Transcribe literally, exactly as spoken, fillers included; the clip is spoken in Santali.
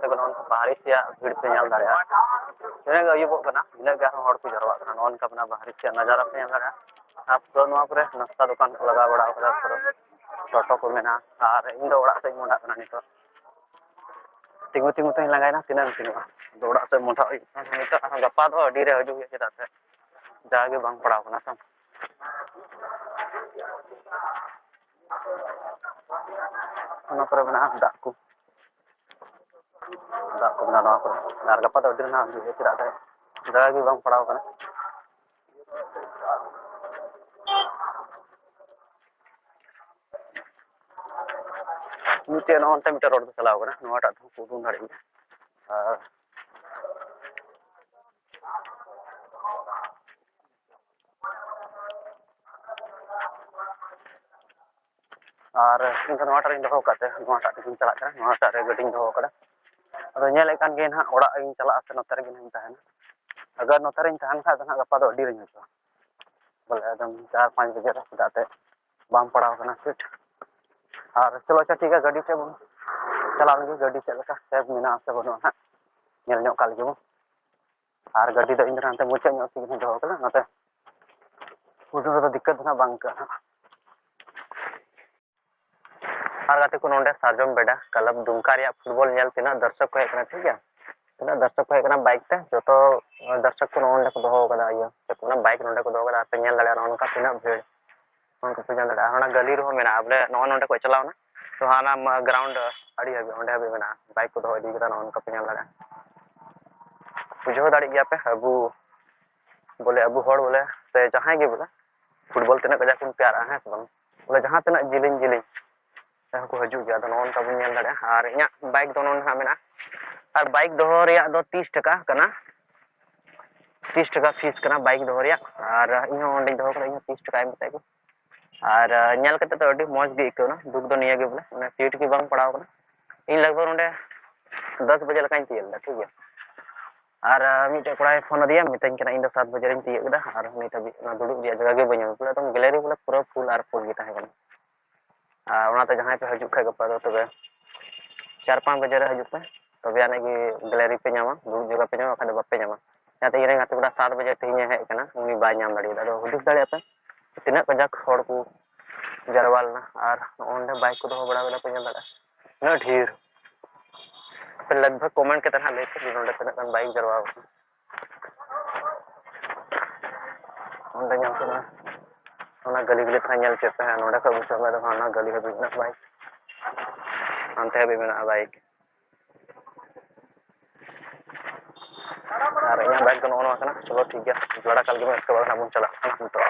ᱱᱚᱜᱼᱚ ᱱᱚᱝᱠᱟ ᱵᱟᱦᱨᱮ ᱥᱮᱭᱟᱜ ᱵᱷᱤᱲ ᱯᱮ ᱧᱮᱞ ᱫᱟᱲᱮᱭᱟᱜᱼᱟ᱾ ᱛᱤᱱᱟᱹᱜ ᱜᱮ ᱟᱹᱭᱩᱵᱚᱜ ᱠᱟᱱᱟ, ᱤᱱᱟᱹᱜ ᱜᱮ ᱟᱨᱦᱚᱸ ᱦᱚᱲ ᱠᱚ ᱡᱟᱨᱣᱟᱜ ᱠᱟᱱᱟ᱾ ᱱᱚᱜᱼᱚ ᱱᱚᱝᱠᱟ ᱢᱮᱱᱟᱜᱼᱟ ᱵᱟᱦᱨᱮ ᱥᱮᱭᱟᱜ ᱱᱟᱡᱟᱨᱟ ᱯᱮ ᱧᱮᱞ ᱫᱟᱲᱮᱭᱟᱜᱼᱟ᱾ ᱟᱨ ᱯᱩᱨᱟᱹ ᱱᱚᱣᱟ ᱠᱚᱨᱮ ᱱᱟᱥᱛᱟ ᱫᱚᱠᱟᱱ ᱠᱚ ᱞᱟᱜᱟᱣ ᱵᱟᱲᱟ ᱟᱠᱟᱫᱟ, ᱯᱩᱨᱟᱹ ᱴᱳᱴᱳ ᱠᱚ ᱢᱮᱱᱟᱜᱼᱟ᱾ ᱟᱨ ᱤᱧ ᱫᱚ ᱚᱲᱟᱜ ᱥᱮᱫ ᱤᱧ ᱢᱚᱦᱰᱟᱜ ᱠᱟᱱᱟ ᱱᱤᱛᱚᱜ᱾ ᱛᱤᱸᱜᱩ ᱛᱤᱸᱜᱩ ᱛᱮᱧ ᱞᱟᱸᱜᱟᱭᱮᱱᱟ, ᱛᱤᱱᱟᱹᱜ ᱮᱢ ᱛᱤᱸᱜᱩᱜᱼᱟ? ᱟᱫᱚ ᱚᱲᱟᱜ ᱥᱮᱫ ᱢᱚᱦᱰᱟᱜ ᱦᱩᱭᱩᱜ ᱠᱟᱱᱟ᱾ ᱱᱤᱛᱚᱜ ᱟᱨᱦᱚᱸ ᱜᱟᱯᱟ ᱫᱚ ᱟᱹᱰᱤ ᱨᱮ ᱦᱤᱡᱩᱜ ᱦᱩᱭᱩᱜᱼᱟ, ᱪᱮᱫᱟᱜ ᱥᱮ ᱡᱟᱜᱮ ᱵᱟᱝ ᱯᱟᱲᱟᱣ ᱠᱟᱱᱟ ᱛᱚ᱾ ᱚᱱᱟ ᱠᱚᱨᱮ ᱢᱮᱱᱟᱜᱼᱟ ᱫᱟᱜ ᱠᱚ, ᱫᱟᱜ ᱠᱚ ᱢᱮᱱᱟᱜᱼᱟ ᱱᱚᱣᱟ ᱠᱚᱨᱮ᱾ ᱟᱨ ᱜᱟᱯᱟ ᱫᱚ ᱟᱹᱰᱤ ᱨᱮ ᱱᱟᱦᱟᱜ ᱦᱤᱡᱩᱜ ᱦᱩᱭᱩᱜᱼᱟ, ᱪᱮᱫᱟᱜ ᱥᱮ ᱡᱟᱭᱜᱟ ᱜᱮ ᱵᱟᱝ ᱯᱟᱲᱟᱣ ᱠᱟᱱᱟ᱾ ᱢᱤᱫᱴᱮᱡ ᱱᱚᱜᱼᱚ ᱱᱚᱱᱛᱮ ᱢᱤᱫᱴᱮᱡ ᱨᱳᱰ ᱫᱚ ᱪᱟᱞᱟᱣ ᱠᱟᱱᱟ, ᱱᱚᱣᱟᱴᱟᱜ ᱛᱮᱦᱚᱸ ᱠᱚ ᱩᱰᱩᱝ ᱫᱟᱲᱮᱭᱟᱜ ᱜᱮᱭᱟ᱾ ᱟᱨ ᱟᱨ ᱤᱧ ᱫᱚ ᱱᱚᱣᱟᱴᱟᱜ ᱨᱤᱧ ᱫᱚᱦᱚ ᱟᱠᱟᱫ ᱛᱮ, ᱱᱚᱣᱟᱴᱟᱜ ᱛᱮᱜᱤᱧ ᱪᱟᱞᱟᱜ ᱠᱟᱱᱟ, ᱱᱚᱣᱟᱴᱟᱜ ᱨᱮ ᱜᱟᱹᱰᱤᱧ ᱫᱚᱦᱚ ᱟᱠᱟᱫᱟ᱾ ᱟᱫᱚ ᱧᱮᱞᱮᱫ ᱠᱟᱱ ᱜᱮᱭᱟᱹᱧ ᱱᱟᱦᱟᱜ, ᱚᱲᱟᱜ ᱤᱧ ᱪᱟᱞᱟᱜᱼᱟ ᱥᱮ ᱱᱚᱛᱮ ᱨᱮᱜᱮ ᱱᱟᱦᱟᱜ ᱤᱧ ᱛᱟᱦᱮᱱᱟ᱾ ᱟᱜᱟᱨ ᱱᱚᱛᱮ ᱨᱤᱧ ᱛᱟᱦᱮᱱ ᱠᱷᱟᱡ ᱫᱚ ᱱᱟᱦᱟᱜ ᱜᱟᱯᱟ ᱫᱚ ᱟᱹᱰᱤ ᱨᱤᱧ ᱦᱤᱡᱩᱜᱼᱟ, ᱵᱚᱞᱮ ᱮᱠᱫᱚᱢ ᱪᱟᱨ ᱯᱟᱸᱪ ᱵᱟᱡᱮ ᱨᱮ, ᱪᱮᱫᱟᱜ ᱛᱮ ᱵᱟᱝ ᱯᱟᱲᱟᱣ ᱠᱟᱱᱟ ᱥᱤᱴ᱾ ᱟᱨ ᱪᱚᱞᱚ, ᱟᱪᱪᱷᱟ, ᱴᱷᱤᱠ ᱜᱮᱭᱟ, ᱜᱟᱹᱰᱤ ᱴᱷᱮᱡ ᱵᱚᱱ ᱪᱟᱞᱟᱣ ᱞᱮᱱᱜᱮ, ᱜᱟᱹᱰᱤ ᱪᱮᱫ ᱞᱮᱠᱟ ᱥᱮᱯ ᱢᱮᱱᱟᱜᱼᱟ ᱥᱮ ᱵᱟᱹᱱᱩᱜᱼᱟ ᱦᱟᱸᱜ, ᱧᱮᱞ ᱧᱚᱜ ᱠᱟᱜ ᱞᱮᱜᱮ ᱵᱚᱱ᱾ ᱟᱨ ᱜᱟᱹᱰᱤ ᱫᱚ ᱤᱧ ᱫᱚ ᱦᱟᱱᱛᱮ ᱢᱩᱪᱟᱹᱫ ᱧᱚᱜ ᱥᱮᱫ ᱜᱮᱧ ᱫᱚᱦᱚ ᱠᱟᱫᱟ, ᱱᱚᱛᱮ ᱩᱰᱩᱝ ᱨᱮᱫᱚ ᱫᱤᱠᱠᱟᱛ ᱫᱚ ᱦᱟᱸᱜ ᱵᱟᱝ ᱟᱹᱭᱠᱟᱹᱜᱼᱟ ᱦᱟᱸᱜ᱾ ᱟᱨ ᱜᱟᱛᱮ ᱠᱚ, ᱱᱚᱰᱮ ᱥᱟᱨᱡᱚᱢ ᱵᱮᱰᱟ ᱠᱞᱟᱵᱽ ᱫᱩᱢᱠᱟ ᱨᱮᱭᱟᱜ ᱯᱷᱩᱴᱵᱚᱞ ᱧᱮᱞ ᱛᱤᱱᱟᱹᱜ ᱫᱚᱨᱥᱚᱠ ᱠᱚ ᱦᱮᱡ ᱠᱟᱱᱟ, ᱴᱷᱤᱠ ᱜᱮᱭᱟ, ᱛᱤᱱᱟᱹᱜ ᱫᱚᱨᱥᱚᱠ ᱠᱚ ᱦᱮᱡ ᱠᱟᱱᱟ ᱵᱟᱭᱤᱠ ᱛᱮ, ᱡᱚᱛᱚ ᱫᱚᱨᱥᱚᱠ ᱠᱚ ᱱᱚᱜᱼᱚ ᱱᱚᱰᱮ ᱠᱚ ᱫᱚᱦᱚ ᱠᱟᱫᱟ, ᱤᱭᱟᱹ, ᱪᱮᱫ ᱠᱚ ᱢᱮᱱᱟ, ᱵᱟᱭᱤᱠ ᱱᱚᱰᱮ ᱠᱚ ᱫᱚᱦᱚ ᱠᱟᱫᱟ᱾ ᱟᱨ ᱯᱮ ᱧᱮᱞ ᱫᱟᱲᱮᱭᱟᱜᱼᱟ ᱱᱚᱜᱼᱚ ᱱᱚᱝᱠᱟ ᱛᱤᱱᱟᱹᱜ ᱵᱷᱤᱲ, ᱱᱚᱜᱼᱚ ᱱᱚᱝᱠᱟ ᱯᱮ ᱧᱮᱞ ᱫᱟᱲᱮᱭᱟᱜᱼᱟ᱾ ᱟᱨ ᱚᱱᱟ ᱜᱟᱹᱞᱤ ᱨᱮᱦᱚᱸ ᱢᱮᱱᱟᱜᱼᱟ, ᱵᱚᱞᱮ ᱱᱚᱜᱼᱚ ᱱᱚᱰᱮ ᱠᱷᱚᱡ ᱪᱟᱞᱟᱣ ᱮᱱᱟ ᱛᱚ ᱦᱟᱱᱟ ᱢᱟ ᱜᱨᱟᱣᱩᱱᱰ ᱟᱹᱰᱤ ᱦᱟᱹᱵᱤᱡ, ᱚᱸᱰᱮ ᱦᱟᱹᱵᱤᱡ ᱢᱮᱱᱟᱜᱼᱟ, ᱵᱟᱭᱤᱠ ᱠᱚ ᱫᱚᱦᱚ ᱤᱫᱤ ᱠᱟᱫᱟ, ᱱᱚᱜᱼᱚ ᱱᱚᱝᱠᱟ ᱯᱮ ᱧᱮᱞ ᱫᱟᱲᱮᱭᱟᱜᱼᱟ᱾ ᱵᱩᱡᱷᱟᱹᱣ ᱫᱟᱲᱮᱭᱟᱜ ᱜᱮᱭᱟ ᱯᱮ, ᱟᱵᱚ ᱵᱚᱞᱮ, ᱟᱵᱚ ᱦᱚᱲ ᱵᱚᱞᱮ, ᱥᱮ ᱡᱟᱦᱟᱸᱭ ᱜᱮ ᱵᱚᱞᱮ, ᱯᱷᱩᱴᱵᱚᱞ ᱛᱤᱱᱟᱹᱜ ᱠᱟᱡᱟᱠ ᱵᱚᱱ ᱯᱮᱭᱟᱨᱟᱜᱼᱟ, ᱦᱮᱸ ᱥᱮ ᱵᱟᱝ? ᱵᱚᱞᱮ, ᱡᱟᱦᱟᱸ ᱛᱤᱱᱟᱹᱜ ᱡᱮᱞᱮᱧ ᱡᱮᱞᱮᱧ ᱨᱮᱦᱚᱸ ᱠᱚ ᱦᱤᱡᱩᱜ ᱜᱮᱭᱟ᱾ ᱟᱫᱚ ᱱᱚᱜᱼᱚ ᱱᱚᱝᱠᱟ ᱵᱚᱱ ᱧᱮᱞ ᱫᱟᱲᱮᱭᱟᱜᱼᱟ᱾ ᱟᱨ ᱤᱧᱟᱹᱜ ᱵᱟᱭᱤᱠ ᱫᱚ ᱱᱚᱜᱼᱚ ᱱᱚᱰᱮ ᱦᱟᱸᱜ ᱢᱮᱱᱟᱜᱼᱟ᱾ ᱟᱨ ᱵᱟᱭᱤᱠ ᱫᱚᱦᱚ ᱨᱮᱭᱟᱜ ᱫᱚ ᱛᱤᱥ ᱴᱟᱠᱟ ᱠᱟᱱᱟ, ᱛᱤᱥ ᱴᱟᱠᱟ ᱯᱷᱤᱥ ᱠᱟᱱᱟ ᱵᱟᱭᱤᱠ ᱫᱚᱦᱚ ᱨᱮᱭᱟᱜ᱾ ᱟᱨ ᱤᱧ ᱦᱚᱸ ᱚᱸᱰᱮᱧ ᱫᱚᱦᱚ ᱠᱟᱫᱟ, ᱤᱧ ᱦᱚᱸ ᱛᱤᱥ ᱴᱟᱠᱟ ᱮᱢ ᱠᱟᱛᱮ ᱜᱮ᱾ ᱟᱨ, ᱟᱨ ᱧᱮᱞ ᱠᱟᱛᱮ ᱫᱚ ᱟᱹᱰᱤ ᱢᱚᱡᱽ ᱜᱮ ᱟᱹᱭᱠᱟᱹᱣ ᱮᱱᱟ, ᱫᱩᱠ ᱫᱚ ᱱᱤᱭᱟᱹ ᱜᱮ ᱵᱚᱞᱮ, ᱢᱟᱱᱮ, ᱥᱤᱴ ᱜᱮ ᱵᱟᱝ ᱯᱟᱲᱟᱣ ᱠᱟᱱᱟ᱾ ᱤᱧ ᱞᱟᱜᱽ ᱵᱷᱟᱜᱽ ᱱᱚᱰᱮ ᱫᱚᱥ ᱵᱟᱡᱮ ᱞᱮᱠᱟᱧ ᱛᱤᱭᱳᱜ ᱞᱮᱫᱟ, ᱴᱷᱤᱠ ᱜᱮᱭᱟ᱾ ᱟᱨ, ᱟᱨ ᱢᱤᱫᱴᱮᱡ ᱠᱚᱲᱟᱭ ᱯᱷᱳᱱ ᱟᱫᱤᱧᱟ, ᱢᱮᱛᱟᱹᱧ ᱠᱟᱱᱟ, "ᱤᱧ ᱫᱚ ᱥᱟᱛ ᱵᱟᱡᱮ ᱨᱤᱧ ᱛᱤᱭᱳᱜ ᱠᱮᱫᱟ, ᱟᱨ ᱱᱤᱛ ᱦᱟᱹᱵᱤᱡ ᱚᱱᱟ ᱫᱩᱲᱩᱵ ᱨᱮᱭᱟᱜ ᱡᱟᱭᱜᱟ ᱜᱮ ᱵᱟᱹᱧ ᱧᱟᱢ ᱠᱮᱫᱟ᱾" ᱮᱠᱫᱚᱢ ᱜᱮᱞᱟᱨᱤ ᱵᱚᱞᱮ ᱯᱩᱨᱟᱹ ᱯᱷᱩᱞ ᱟᱨ ᱯᱷᱩᱞ ᱜᱮ ᱛᱟᱦᱮᱸ ᱠᱟᱱᱟ᱾ ᱟᱨ ᱚᱱᱟᱛᱮ ᱡᱟᱦᱟᱸᱭ ᱯᱮ ᱦᱤᱡᱩᱜ ᱠᱷᱟᱡ, ᱜᱟᱯᱟ ᱫᱚ ᱛᱚᱵᱮ ᱪᱟᱨ ᱯᱟᱸᱪ ᱵᱟᱡᱮ ᱨᱮ ᱦᱤᱡᱩᱜ ᱯᱮ᱾ ᱛᱚᱵᱮ ᱟᱹᱱᱤᱡ ᱜᱮ ᱜᱮᱞᱟᱨᱤ ᱯᱮ ᱧᱟᱢᱟ, ᱫᱩᱲᱩᱵ ᱡᱟᱭᱜᱟ ᱯᱮ ᱧᱟᱢᱟ, ᱵᱟᱠᱷᱟᱱ ᱫᱚ ᱵᱟᱯᱮ ᱧᱟᱢᱟ᱾ ᱡᱟᱦᱟᱸᱛᱮ ᱤᱧ ᱨᱮᱱ ᱜᱟᱛᱮ ᱠᱚᱲᱟ ᱥᱟᱛ ᱵᱟᱡᱮ ᱛᱮᱦᱮᱧ ᱮ ᱦᱮᱡ ᱟᱠᱟᱱᱟ, ᱩᱱᱤ ᱵᱟᱭ ᱧᱟᱢ ᱫᱟᱲᱮᱭᱟᱫᱟ᱾ ᱟᱫᱚ ᱦᱩᱫᱤᱥ ᱫᱟᱲᱮᱭᱟᱜ ᱯᱮ ᱛᱤᱱᱟᱹᱜ ᱠᱟᱡᱟᱠ ᱦᱚᱲ ᱠᱚ ᱡᱟᱨᱣᱟ ᱞᱮᱱᱟ, ᱟᱨ ᱱᱚᱜᱼᱚ ᱱᱚᱰᱮ ᱵᱟᱭᱤᱠ ᱠᱚ ᱫᱚᱦᱚ ᱵᱟᱲᱟ ᱠᱟᱫᱟ ᱯᱮ, ᱧᱮᱞ ᱫᱟᱲᱮᱭᱟᱜᱼᱟ ᱩᱱᱟᱹᱜ ᱰᱷᱮᱨ᱾ ᱟᱯᱮ ᱞᱟᱜᱽ ᱵᱷᱟᱜᱽ ᱠᱚᱢᱮᱱᱴ ᱠᱟᱛᱮ ᱦᱟᱸᱜ ᱞᱟᱹᱭ ᱯᱮ ᱡᱮ ᱱᱚᱰᱮ ᱛᱤᱱᱟᱹᱜ ᱜᱟᱱ ᱵᱟᱭᱤᱠ ᱡᱟᱨᱣᱟ ᱟᱠᱟᱱᱟ᱾ ᱚᱸᱰᱮ ᱧᱮᱞ ᱠᱟᱱᱟ, ᱚᱱᱟ ᱜᱟᱹᱞᱤ ᱜᱟᱹᱞᱤ ᱛᱮ ᱧᱮᱞ ᱦᱚᱪᱚᱭᱮᱫ ᱯᱮ ᱦᱟᱸᱜ, ᱱᱚᱸᱰᱮ ᱠᱷᱚᱱ ᱵᱩᱡᱷᱟᱹᱣ ᱢᱮ, ᱚᱱᱟ ᱜᱟᱹᱞᱤ ᱦᱟᱹᱵᱤᱡ ᱢᱮᱱᱟᱜᱼᱟ ᱵᱟᱭᱤᱠ, ᱦᱟᱱᱛᱮ ᱦᱟᱹᱵᱤᱡ ᱢᱮᱱᱟᱜᱼᱟ ᱵᱟᱭᱤᱠ᱾ ᱟᱨ ᱤᱧᱟᱹᱜ ᱵᱟᱭᱤᱠ ᱫᱚ ᱱᱚᱜᱼᱚ ᱱᱚᱣᱟ ᱠᱟᱱᱟ᱾ ᱪᱚᱞᱚ ᱴᱷᱤᱠ ᱜᱮᱭᱟ, ᱞᱟᱲᱟ ᱠᱟᱞ ᱜᱮ ᱢᱮ, ᱮᱥᱠᱮ ᱵᱟᱫ ᱦᱟᱸᱜ ᱵᱚᱱ ᱪᱟᱞᱟᱜ ᱠᱟᱱᱟ ᱱᱤᱛᱚᱜ᱾